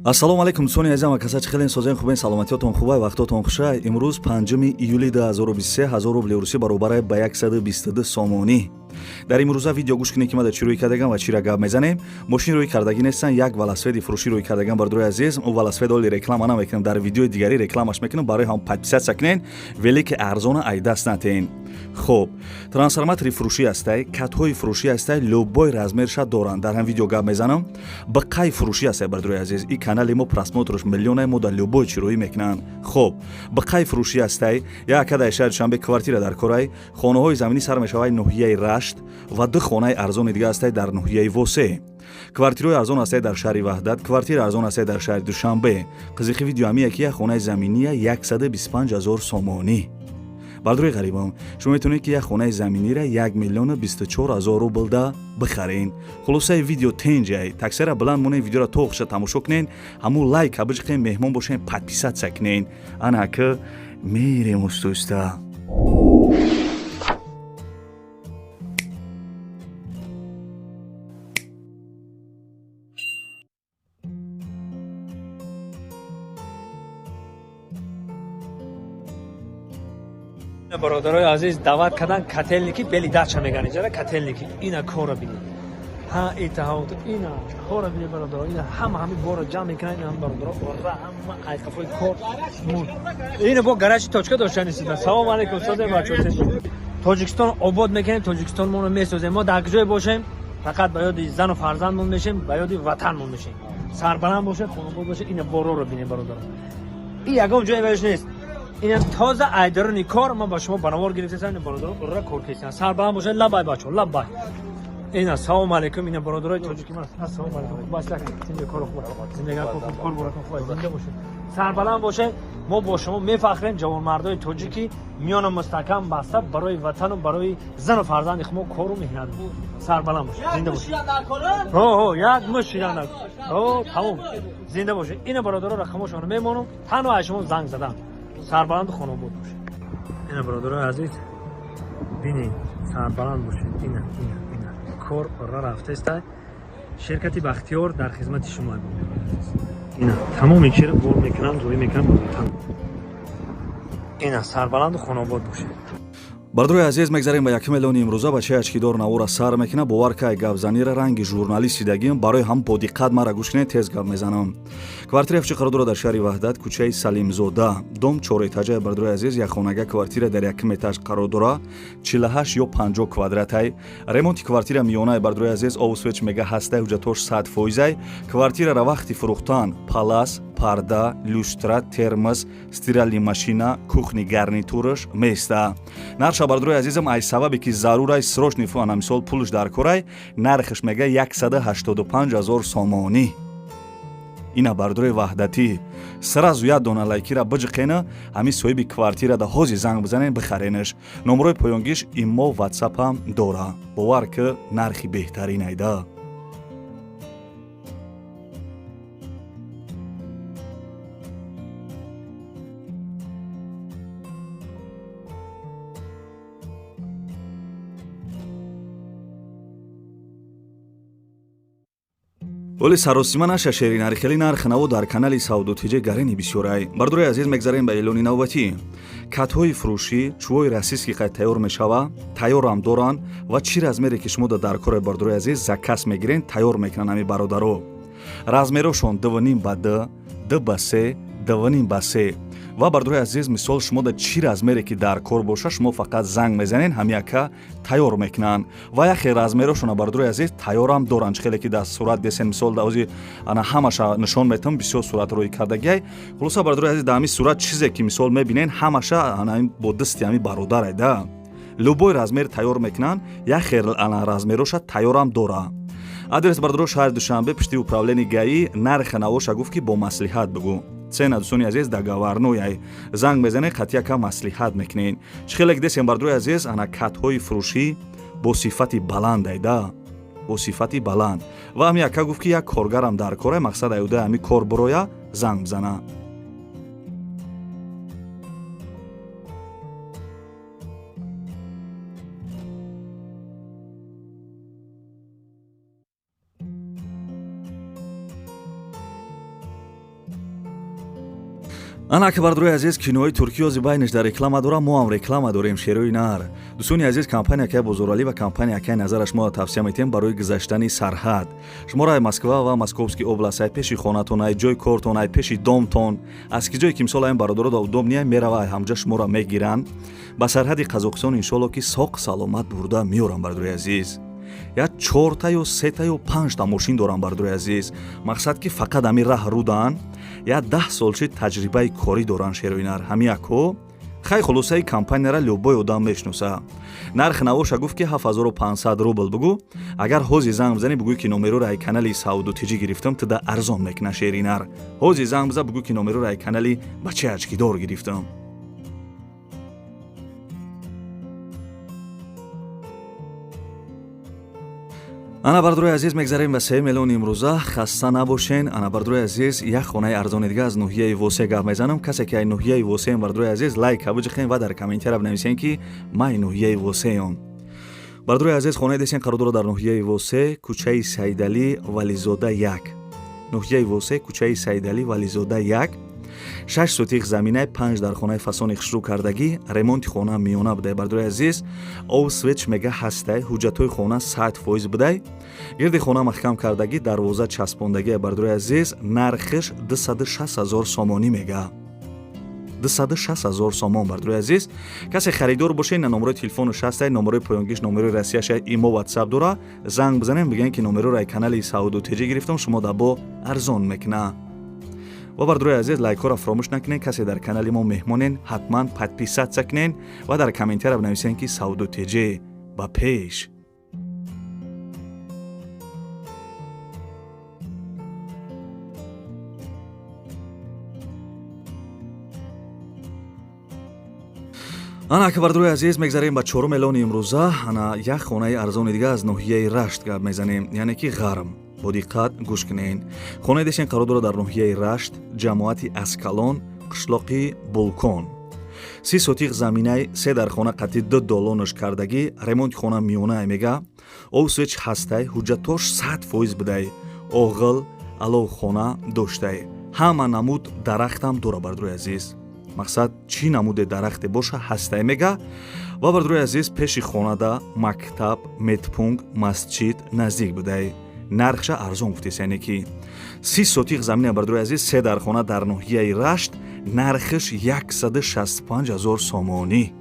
Ассалому алайкум, дӯстони азизам ва каса, чӣ хелен? Созен, хубен, саломатиётон хубай, вақтотон хушай. Имрӯз 5 июли 2023, 1000 рубли русӣ баробарай ба 122 сомонӣ. Дар имрӯза видео гӯш кунед, ки ма дар чӣ рӯй кардагам ва чиро гап мезанем. Мошин рӯй кардагӣ нестан, як велосипеди фурӯшӣ рӯй кардагам, бардорои азиз. Ӯ велосипед оли реклама намекунам, дар видеои дигарӣ рекламаш мекунам. Барои ҳам подписаться кунен, велики арзона айдаст натен. Хуб, трансформатори фурӯшӣ ҳастай, катҳои фурӯшӣ ҳастай, любой размерша доранд. Дар ҳам видео гап мезанам. Бақай фурӯшӣ ҳастай, бардорои азиз. И канали мо просмотрш миллионай, мо дар любой чӣ рӯӣ мекунанд. Хуб, бақай фурӯшӣ ҳастай. Як ака дар шаҳри Душанбе квартира дар корай, хонаҳои заминӣ сар мешавай ноҳияи Рашт ва ду хонаи арзони дига ҳастай дар ноҳияи Восе. Квартираҳои арзон ҳастай дар шаҳри Ваҳдат, квартира арзон ҳастай дар шаҳри Душанбе. Қизиқи видео ҳамия, ки як хонаи заминия 125 ҳазор сомонӣ. Бардорои ғарибон, шумо метавонед, ки як хонаи заминира 1 миллиону 24 ҳазор рублда бихарен. Хулосаи видео тенҷай, таксера баланд монен, видеоро то охиша тамошо кунен, ҳамун лайка биҷиқен, меҳмон бошен, подписаться кунен. Ана ака, мерем устуста. Бародарои азиз, даъват кардан котельники бели дача меган иҷара котельники. Ина кора бинед, ҳа, итаҳот, ина кора бинед, бародаро. Ина ҳама ҳами бора ҷамъ мекунанд. Ина бародаро, ора ҳама айқафои кор муд. Ина бо гаражи точка доштанисида. Салом алейкум, созем, бачо. Тоҷикистон обод мекунем, Тоҷикистон моно месозем. Мо дар куҷое бошем, фақат ба ёди зану фарзандмон мешем, ба ёди ватанмон мешем. Сарбаланд бошед, хонобод бошед. Ина бороро бинед, бародаро. И ягон ҷое ваиш нест. Инам тоза айдарони кор, ман ба шумо банавор гирифтасам. Ин бародаро ура кор кесиан. Сарбаланд бошад, лабай, бачо, лабай. Ина, салом алейкум, ина бародарои тоҷики ман. Ассалому алейкум, хуб аст, зинда, кор хуб, зиндагӣ хуб, кор буракон хуб, зинда бошед, сарбаланд бошед. Мо бо шумо мефахрем, ҷавонмардои тоҷики миёна мустаҳкам баста барои ватану барои зану фарзанди хумо кору меҳнат. Сарбаланд бошед, зинда бошед. Ҳо, як муш шидан, ҳо, тамом, зинда бошед. Ина бародаро, рақамошонро мемонам, танҳо аз шумо занг задам. Сарбаланду хонобод бошед. Ина, бародарои азиз, бинед, сарбаланд бошед. Ина, ина, ина кор ора рафтаеста. Ширкати Бахтиёр дар хизмати шумо. Ина тамоми чиро бор мекунанд, рӯй мекунанд ба ватан. Ина, сарбаланду хонобод бошед. Бардорои азиз, мегзарем ба якум эълони имрӯза. Бачаи ачкидор навора сар мекунад. Бовар кай, гапзанира ранги журналист дидагим, барои ҳам бо диққат мара гӯш кунед, тез гап мезанам. Квартира фчи қарор дорад дар шаҳри Ваҳдат, кӯчаи Салимзода, дом чорэтажа. Бардорои азиз, як хонага квартира дар якум этаж қарор дора, 48 ё 50 квадратай. Ремонти квартира миёнаи, бардорои азиз, обу свет мега ҳастай, ҳуҷҷатош 100 фоизай. Квартирара вақти фурӯхтан палас, парда, люстра, термос, стиральный машина, кухни гарнитураш места. Нарша, бардорои азизам, ай сабабе ки зарурай, срочный, ана мисол пулш дар корай, нархаш мега 185 ҳазор сомонӣ. Ина, бардорои ваҳдатӣ, сразу як дона лайкира биҷиқена, ҳамин соҳиби квартира да ҳози занг бизанен, бихаренаш. Номрои поёнгиш имо, ватсапам дора. Бовар ки, нархи беҳтарин айда. Оли саросима наша, шеринари, хеле нархи наво дар канали Савдотиҷе гарени бисёрай. Бардорои азиз, мегзарем ба эълони навбатӣ. Катҳои фурӯшӣ, чӯҳои российский қай тайёр мешава, тайёрам доранд ва чӣ размере ки шумо дар кори, бардорои азиз, заказ мегирен, тайёр мекунанд ҳами бародаро. Размерошон 2,5 ба 2, 2 ба 3, 2,5 ба 3. Ва, бардорои азиз, мисол шумо да чӣ размере ки дар кор боша, шумо фақат занг мезанен, ҳамяка тайёр мекунанд. Ва яхе размерошона, бардорои азиз, тайёрам доранд. Чӣ хеле ки дар сурат десен, мисол да ози ана ҳамаша нишон метавон, бисёр сурат рӯй кардагиай. Хулоса, бардорои азиз, дар ҳамин сурат чизе ки мисол мебинен, ҳамаша ана бо дасти ҳамин бародарай да. Любой размер тайёр мекунанд, яхе ана размероша тайёрам дора. Адрес, бардоро, шаҳри Душанбе, пишти управление ГАИ. Нарха навоша гуфт, ки бо маслиҳат бигӯ. Цена, дӯстони азиз, договорной. Занг мезанед, қатъияка маслиҳат мекунед. Чӣ хеле ки десем, бардорои азиз, ана катҳои фурӯшӣ бо сифати баланд айда, бо сифати баланд. Ва ҳами яка гуфт, ки як коргарам дар кора, мақсад аюда ҳами кор бироя, занг бизана. Ана ки бардорои азиз, кинои туркиёзи байниш дар реклама дорам, мо ҳам реклама дорем, шерои нар. Дӯстони азиз, компания акай Бозоралӣ ва компания акай Назараш мо тавсия метиҳем барои гузаштани сарҳад. Шуморо ай Москва ва Московский област, ай пеши хонатон, ай ҷои кортон, ай пеши домтон, аз ки ҷое ки мисол айн бародаро да удобния мерава, ай ҳамҷа шуморо мегиранд. Ба сарҳади Қазоқистон иншоалло ки соқ саломат бурда меорам, бардорои азиз. Я чорта ё сета ё панҷта мошин дорам, бардорои азиз. Мақсад ки фақат ҳамин раҳ рудаанд, я 10 сол шид таҷрибаи корӣ доранд, шероинар. Ҳамияко хай, хулосаи компанияра любой одам мешноса. Нархи навоша гуфт ки 7500 рубл. Бугӯ, агар ҳози занг бизанӣ, бугӯ ки номероро ай канали Сауду Тиҷӣ гирифтам, туда арзон мекуна, шеринар. Ҳози занг биза, бугӯ ки номероро ай канали бачаи ачкидор гирифтам. Ана бардорои азиз, мегзарем ба 3 миллион имрӯза. Хаста набошен. Ана бардорои азиз, як хонаи арзони дига аз ноҳияи Восе гап мезанам. Касе ки ай ноҳияи Восеем, бардорои азиз, лайка биҷихен ва дар комментария бинависен ки ман ноҳияи Восеём. Бардорои азиз, хонаи десен қарор дорад дар ноҳияи Восе, кӯчаи Саидалӣ Вализода 1. Ноҳияи Восе, кӯчаи Саидалӣ Вализода 1. 6 сотих заминаи, 5 дар хонаи фасони хушрӯ кардагӣ, ремонти хона миёна будай, бардорои азиз. Об свеч мега ҳастай, ҳуҷҷатҳои хона 100% будай, гирди хона маҳкам кардагӣ, дарвоза часпондагӣ, бардорои азиз. Нархиш 260 0 сомонӣ мега, 260 0 сомон, бардорои азиз. Касе харидор боше, на номерои телефонаш ҳастай, номерои поёнгиш, номерои россияш, имо, ватсап дора. Занг бизанем, бигӯем ки номероро ай канали Сауду Теҷӣ гирифтам, шумо дабо арзон мекуна. Ва бардорои азиз, лайкҳоро фаромӯш накунед. Касе дар канали мо меҳмонен, ҳатман подписаться кунед ва дар комментария бинависед ки Сауду Теҷе ба пеш. Ана ки бардорои азиз, мегзарем ба 4 миллиони имрӯза. Ана як хонаи арзони дига аз ноҳияи Рашт гап мезанем, яъне ки Ғарм. Бо диққат гӯш кунед. Хонаи дешен қарор дорад дар ноҳияи Рашт, ҷамоати Аскалон, қишлоқи Булкон. 30 сотиқ заминаи, се дар хона қатъи 2 долонош кардагӣ, ремонти хона миёнае мега, об свеч ҳастай, ҳуҷҷатош 100% будай, оғил аловхона доштай, ҳама намуд дарахтам дора, бардорои азиз. Мақсад чӣ намуде дарахте боша ҳастай мега. Ва бардорои азиз, пеши хонада мактаб, медпункт, масҷид наздик будай. Нархша арзон гуфтест, яъне ки 30 сотиқ замина, бардорои азиз, се дар хона дар ноҳияи Рашт, нархиш 165 0 сомонӣ.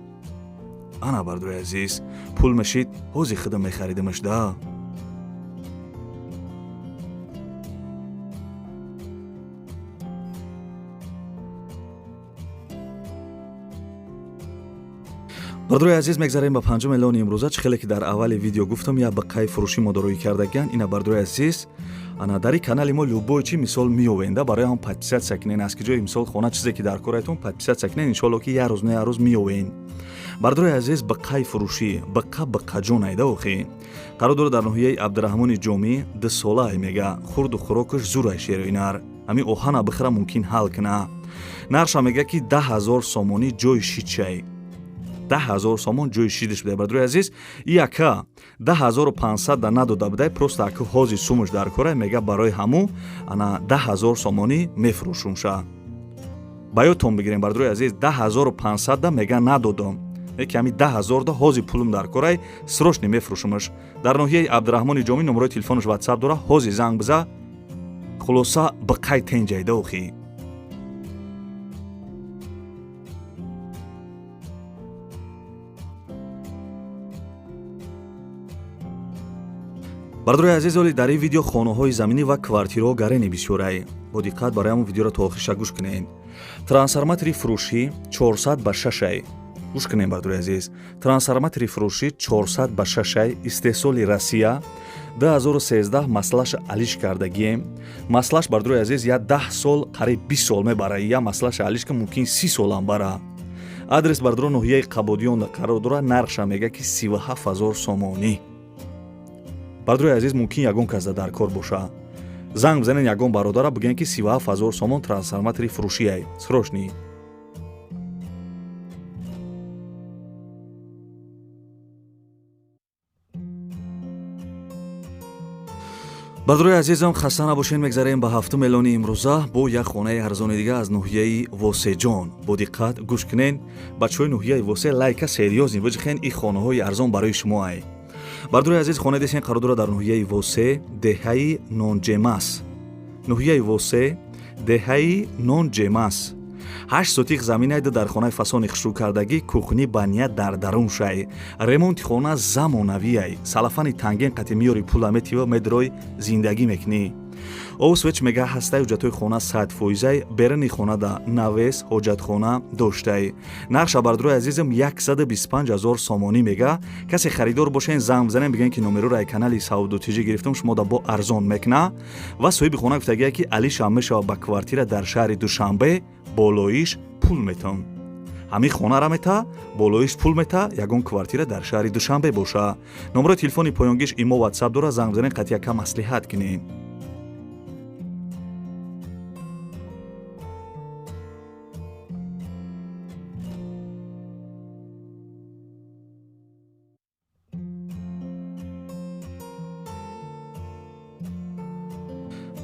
Ана бардорои азиз, пул мешид, ҳози худам мехаридимаш да. Бардорои азиз, мегзарем ба 5 миллиони имрӯза. Чӣ хеле ки дар аввали видео гуфтам, як баққаи фурӯшӣ мо дороӣ кардагиан. Ина бардорои азиз, ана дар ин канали мо любой чи мисол меовенда, барои ҳам подписаться кунен. Аз ки ҷои мисол хона чизе ки дар кораятон, подписаться кунен, иншоалло ки як рӯз на як рӯз меовен. Бардорои азиз, баққаи фурӯшӣ, баққа баққаҷон айда охи, қарор дорад дар ноҳияи Абдураҳмони Ҷомӣ. Дусолаай мега, хурду хӯрокаш зурай, шероинар. Ҳамин оҳана бихӯра, мумкин ҳал куна. Нархша мега ки 10 0 сомонӣ ҷои шидшай, 10 0 сомон ҷои шидиш будай, бардорои азиз. Яка 10 500 да надода будай, просто ака ҳози сумуш дар кора мега, барои ҳаму ана 10 0 сомонӣ мефурӯшумша. Ба ёдтон бигирем, бардорои азиз, 10 500 да мега надодам, яки ҳами 10 0 да ҳози пулум дар корай, срочно мефурӯшумаш. Дар ноҳияи Абдураҳмони Ҷомӣ номерои телефонаш, ватсап дора, ҳози занг биза. Хулоса, бақай тенҷайда охи. Бардорои азиз, оли дар ин видео хонаҳои заминӣ ва квартираҳо гарени бисёрай. Бо диққат барои ҳамон видеоро то охирша гӯш кунед. Трансформатори фурӯшӣ 400 ба 6. Гӯш кунед, бардорои азиз, трансформатори фурӯшӣ 400 ба 6, истеҳсоли Россия, 2013, маслаша алиш кардагием. Маслаш, бардорои азиз, я 10 сол, қариб 20 сол мебара. Я маслаша алиш ка, мумкин 30 солам бара. Адрес, бардоро, ноҳияи Қабодиёнда қарор дорад. Нархша мега ки 37 0 сомонӣ. Бардорои азиз, мумкин ягон кас дар кор боша, занг бизанед ягон бародара, бигӯен ки 37 0 сомон трансформатори фурӯшиай, срочный. Бародарои азизам, хаста набошед, мегзарем ба ҳафтум эълони имрӯза бо як хонаи арзони дига аз ноҳияи Восеҷон. Бо диққат гӯш кунен, бачаҳои ноҳияи Восе, лайка серьёзный биҷихен, ин хонаҳои арзон барои шумо ай. Бародарои азиз, хонаи десен қарор дорад дар ноҳияи Восе, деҳаи Нонҷемас. Ноҳияи Восе, деҳаи Нонҷемас. 8 сотих заминай, дар хонаи фасони хушрӯкардагӣ, кухни баня дар дарун шай. Ремонти хона замонавиай. Салафани танген қати миёри, пула метива, медрой, зиндагӣ мекунӣ. Обу свет мега ҳастай, ҳуҷҷатҳои хона 100%-ай, беруни хонада навес, ҳоҷатхона доштай. Нархша, бародарои азизам, 125 ҳазор сомонӣ мега. Касе харидор бошен, занг бизанем, бигӯен ки номероро ай канали Савдо ТЖ гирифтам, шумо да бо арзон мекуна. Ва соҳиби хона гуфтагия, ки алишам мешава ба квартира дар шаҳри Душанбе, болоиш пул метам. Ҳамин хонара мета, болоиш пул мета, ягон квартира дар шаҳри Душанбе боша. Номерои телефони поёнгиш имо, ватсап дора, занг бизанем, қатъи яка маслиҳат кунем.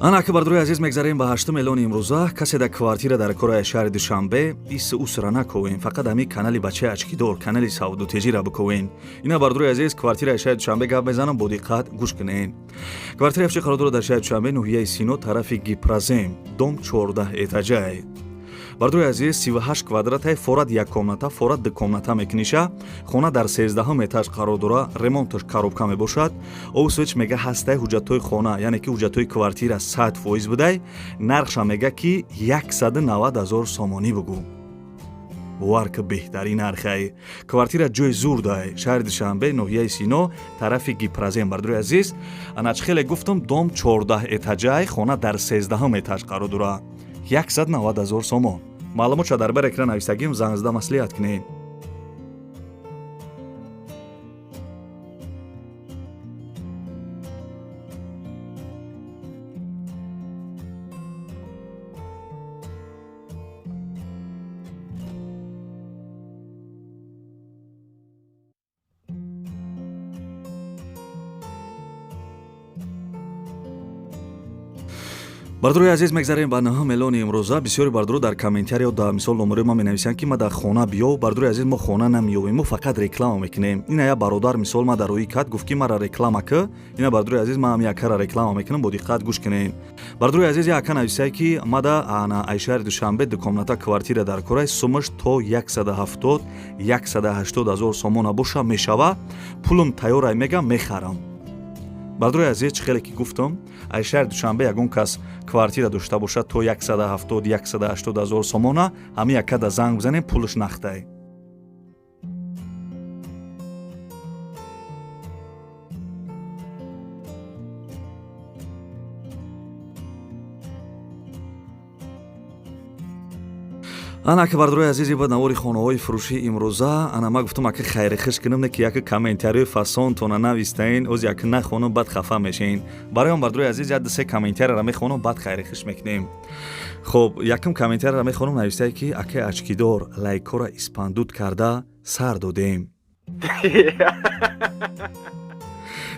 Ана ака, бародарои азиз, мегзарем ба ҳаштум эълони имрӯза. Касе дар квартира дар кораи шаҳри Душанбе, ису усра наковен, фақат ҳамин канали бачаи очкидор, канали Савдо ТЖра биковен. Ина, бародарои азиз, квартираи шаҳри Душанбе гап мезанам, бо диққат гӯш кунен. Квартираи афши қарор дорад дар шаҳри Душанбе, ноҳияи Сино, тарафи Гипрозем, дом 14 этажай. Бародарои азиз, 38 квадратай, форат як комната, форат ду комната мекуниша. Хона дар 13-ҳум этаж қарор дора, ремонташ коробка мебошад. Обу свет мега ҳастай, ҳуҷҷатҳои хона, яъне ки ҳуҷҷатҳои квартира 100% будай. Нархша мега ки 190 ҳазор сомонӣ бугӯ. Бовар ки, беҳтарин нархай. Квартира ҷои зурдай, шаҳри Душанбе, ноҳияи Сино, тарафи Гипрозем. Бародарои азиз, ана чӣ хеле гуфтам, дом 14 этажай, хона дар 13-ҳум этаж қарор дора. 190 ҳазор сомон. Маълумотша дар бар экран нависагим, занг зада маслиҳат кунем. Бародарои азиз, мегзарем ба наҳум эълони имрӯза. Бисёри бародаро дар комментариё, дар мисол номерои ман менависанд, ки ма дар хона биёв. Бародарои азиз, мо хона намеёвем, мо фақат реклама мекунем. Ина як бародар, мисол, ма дар рӯи кат гуфт, ки мара реклама ки. Ина, бародарои азиз, ман ҳам якара реклама мекунам, бо диққат гӯш кунем. Бародарои азиз, як ака нависае, ки мада ана ай шаҳри Душанбе ду комната квартира дар кораи, сумаш то 170 180 ҳазор сомона боша мешава, пулум тайёрай, мегам, мехарам. Бародарои азиз, чӣ хеле ки гуфтам, ай шаҳри Душанбе ягон кас квартира дошта бошад то 170 180 ҳазор сомона, ҳамин якада занг бизанем, пулаш нахтай. Ана ака, бародарои азиз, ба навори хонаҳои фурӯшии имрӯза. Ана ма гуфтам, ака, хайрихиш кунам, не ки яка комментариёи фасонтона навистаин, оз яка нахонам, баъд хафа мешин. Барои он, бародарои азиз, як дусе комментарияро мехонам, баъд хайрихиш мекунем. Хоб, якум комментарияро мехонам, навистае, ки акаи очкидор, лайкҳоро испандуд карда сар додем.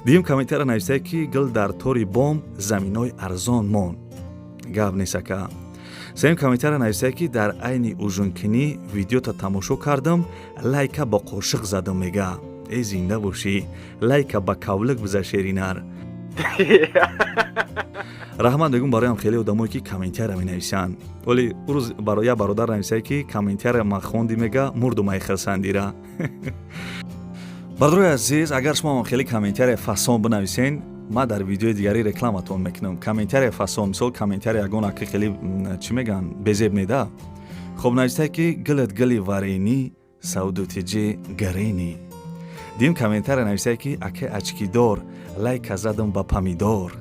Дуюм комментария навистае, ки гил дар тори бом заминои арзон мон, гап нест, ака. Сеюм комментария нависае, ки дар айни ужункунӣ видеота тамошо кардам, лайка ба қошиқ задам, мега. Э, зинда бошӣ, лайка ба кавлик биза, шеринар. Раҳмат мегӯм бароям хеле одамое, ки комментария менависанд. Вале рӯз як бародар нависае, ки комментария ма хонди, мега, мурдум ай хирсандира. Бародарои азиз, агар шумо хеле комментария фасон бинависен, ман дар видеои дигари рекламатон мекунам. Комментария фасон, мисол, комментария ягон аки хеле чӣ мегӯянд, безеб неда. Хоб, нависае, ки гилат гили варенӣ, Савдо ТЖ гарени. Дуюм комментария нависае, ки ака очкидор, лайка задам ба помидор.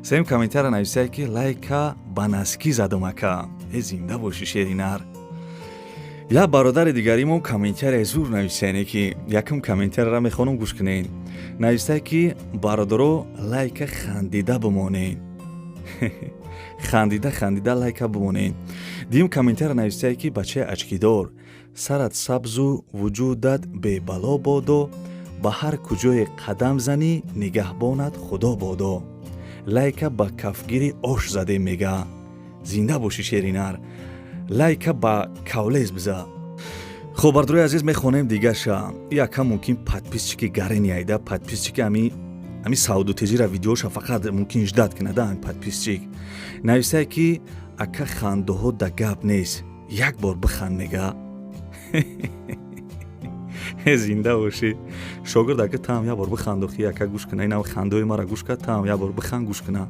Сеюм комментария нависае, ки лайка ба носки задам, ака. Э, зинда бошӣ, шеринар. Як бародари дигаримон комментария зур нависаяне, ки якум комментарияро мехонам, гӯш кунед. Нависае, ки бародаро, лайка хандида бимонед, хандида хандида лайка бимонед. Дуюм комментария нависае, ки бачаи очкидор, сарат сабзу вуҷудат бебало бодо, ба ҳар куҷое қадам занӣ, нигаҳбонат Худо бодо. Лайка ба кафгири ош задем, мега. Зинда бошӣ, шеринар. Лайка ба кавлез биза. Хуб, бардорои азиз, мехонем дигаша. Яка мумкин подписчики гарени айда, подписчики ами савдутежира видеоша фақат мумкин ждать кунада. Ами подписчик нависае, ки ака, хандаҳо да гап нест, як бор биханд, мега. Зинда бошӣ, шогирд. Ака, таам як бор бихандохи, яка гӯш куна. Инам хандаҳои мара гӯш кард, таам як бор бихан, гӯш куна.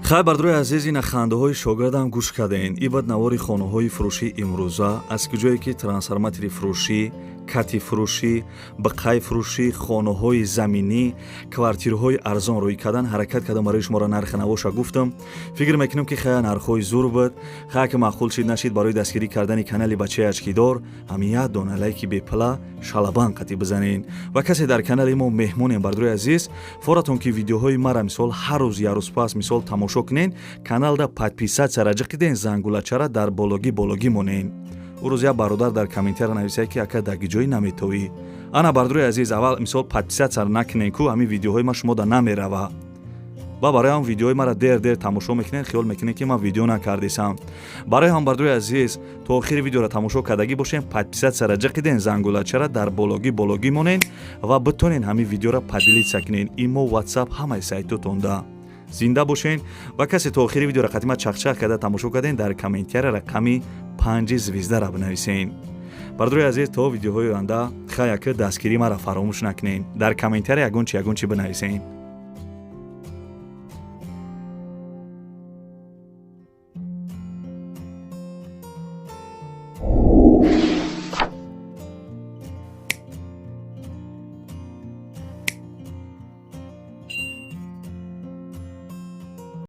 Хай, бардорои азиз, ина хандаҳои шогирдам гӯш кардем. Ибад навори хонаҳои фурӯшии имрӯза, аз куҷое ки трансформатори фурӯшӣ, кати фурӯшӣ, биқай фурӯшӣ, хонаҳои заминӣ, квартираҳои арзон рӯй кардан ҳаракат кардам. Барои шуморо нархи навоша гуфтам. Фикр мекунам, ки хая нархҳои зур буд. Хая ки маъқул шид, нашид, барои дастгирӣ кардани канали бачаи очкидор ҳамин як дона лайки бепила шалабан қатӣ бизанен. Ва касе дар канали мо меҳмонем, бардорои азиз, форатон ки видеоҳои мара мисол ҳар рӯз, як рӯз пас мисол тамошо кунен, каналда подписаться раҷиқиден, зангулачара дар бологӣ бологӣ монен. Ӯ рӯз як бародар дар комментария нависае, ки ака, дар ҷое наметовӣ. Ана, бардорои азиз, аввал мисол подписаться накунен, ку ҳамин видеоҳои ма шумо да намерава. Ва барои ҳам видеои мара дер дер тамошо мекунед, хиёл мекунед, ки ман видео накардисам. Барои ҳам, бардорои азиз, то охири видеоро тамошо кардагӣ бошем, подписаться раҷиқиден, зангулачара дар бологӣ бологӣ монен ва битонен ҳамин видеоро поделиться кунен имо, WhatsApp, ҳамаи сайтотонда. Зинда бошен. Ва касе то охири видеоро қатима чахчах карда тамошо карден, дар комментария рақами панҷи звездара бинависен. Бардорои азиз, то видеоҳои оянда, хаяка дастгирӣ мара фаромӯш накунен, дар комментария ягон чи, ягон чи бинависен.